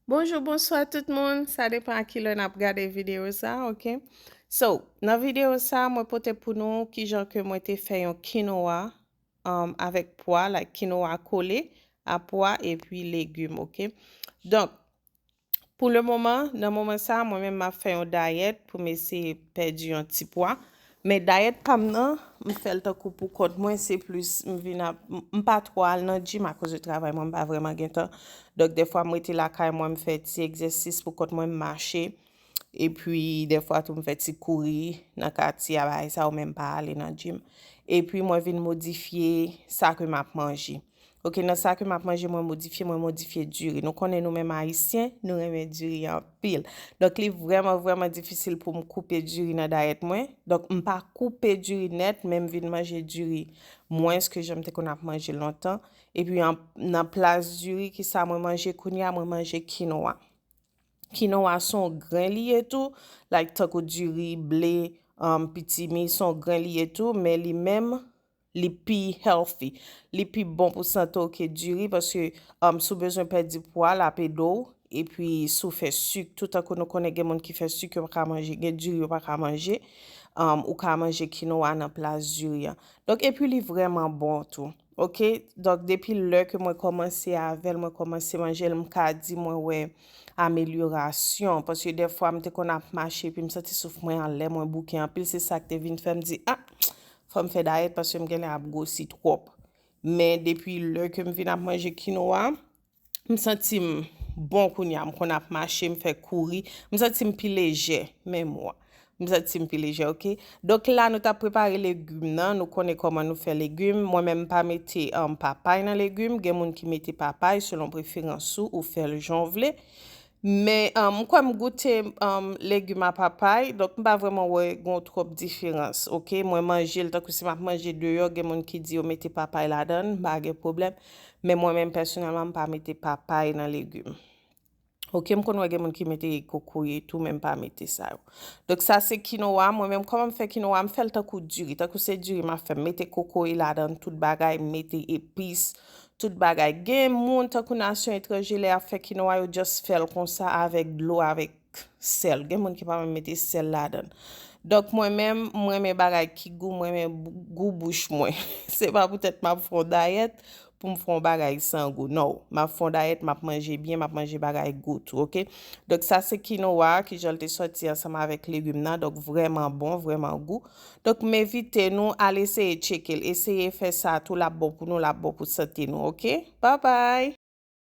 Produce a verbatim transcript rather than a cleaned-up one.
Bonjou, bonswa tout moun. Sa depan a ki lè n ap gade videyo sa, ok? So, nan videyo sa, mwen pote pou nou kijan ke mwen te fè yon kinowa um, avèk pwa, like kinowa kole a pwa epi legim, ok? Donk, pou le moman, nan moman sa, mwen menm m ap fè yon dayèt pou m eseye pèdi yon ti pwa. Men dayèt pa m nan, m fè l tankou pou kont mwen, se plis m vin ap, m m pa twò al nan gym akoz de travay mwen, m pa vrèman gen tan. Donk, dèfwa m rete lakay mwen, m fè ti egzèsis pou kont mwen, m mache. Epi, dèfwa tou, m fè ti kouri nan katye a, bagay sa yo, men m pa ale nan gym. Epi, mwen vin modifye sa ke m ap manje. Ok, nan sa ke m ap manje, mwen modifye, mwen modifye diri. Nou konnen nou menm Ayisyen, nou renmen diri anpil. Donk, li vrèman, vrèman difisil pou m koupe diri nan dayèt mwen. Donk, m pa koupe diri nèt, men m vin manje diri mwens ke jan m te konn ap manje lontan. Epi, an- nan plas diri, ki sa mwen manje kounye a, mwen manje kinowa. Kinowa se yon gren li ye tou, like tankou diri, ble, um, pitimi, se yon gren li ye tou, men li menm, li pi healthy. Li pi bon pou sante w ke diri, paske um, si w bezwen pèdi pwa, l ap ede w. Epi, si w fè sik, tou tankou nou konnen gen moun ki fè sik, yo pa ka manje, gen diri, yo pa ka manje. Um, ou ka manje kinowa nan plas diri an. Donk, epi li vrèman bon tou. Ok, donk depi lè ke mwen kòmanse avè l, mwen kòmanse manje l, m ka di mwen wè amelyorasyon. Paske dèfwa m te konn ap mache epi m santi souf mwen anlè, mwen bouke anpil. Se sa k te vin fè m di, ah, fò m fè dayèt paske m genlè ap gwosi twòp. Men depi lè ke m vin ap manje kinowa, m santi m bon kounye a, m konn ap mache, m fè kouri, m santi m pi lejè, menm wi. M santi m pi lejè, ok? Donk la, nou t ap prepare legim nan, nou konnen kòman nou fè legim. Mwen menm, m pa mete um, papay nan legim. Gen moun ki mete papay, selon preferans ou, ou fè l jan w vle. Men um, m kwè m goute um, legim a papay, donk m pa vrèman wè gen twòp diferans, ok? Mwen manje l tankou si m ap manje deyò, gen moun ki di yo mete papay ladan l, m pa gen pwoblèm. Men mwen menm pèsonèlman, m pa mete papay nan legim. Ok, m konn wè gen moun ki mete kokoye tou, men m pa mete sa yo. Donk sa se kinowa, mwen menm kòman m fè kinowa, m fè l tankou diri. Tankou se diri m ap fè, m mete kokoye ladan, tout bagay, m mete epis, tout bagay. Gen moun tankou nasyon etranje, lè y ap fè kinowa, yo just fè l konsa avèk dlo, avèk sèl. Gen moun ki pa menm mete sèl ladan. Donk mwen menm, m renmen bagay ki gou, m renmen gou bouch mwen. Se pa poutèt m ap fè yon dayèt, pou m fè yon bagay san gou. Non, m ap fè yon dayèt, m ap manje byen, m ap manje bagay gou tou, ok? Donk sa se kinowa ki jan l te sòti ansanm avèk legim nan, donk vrèman bon, vrèman gou. Donk m envite nou al eseye tcheke l, eseye fè sa tou, l ap bon pou nou, l ap bon pou sante nou, ok? Babay!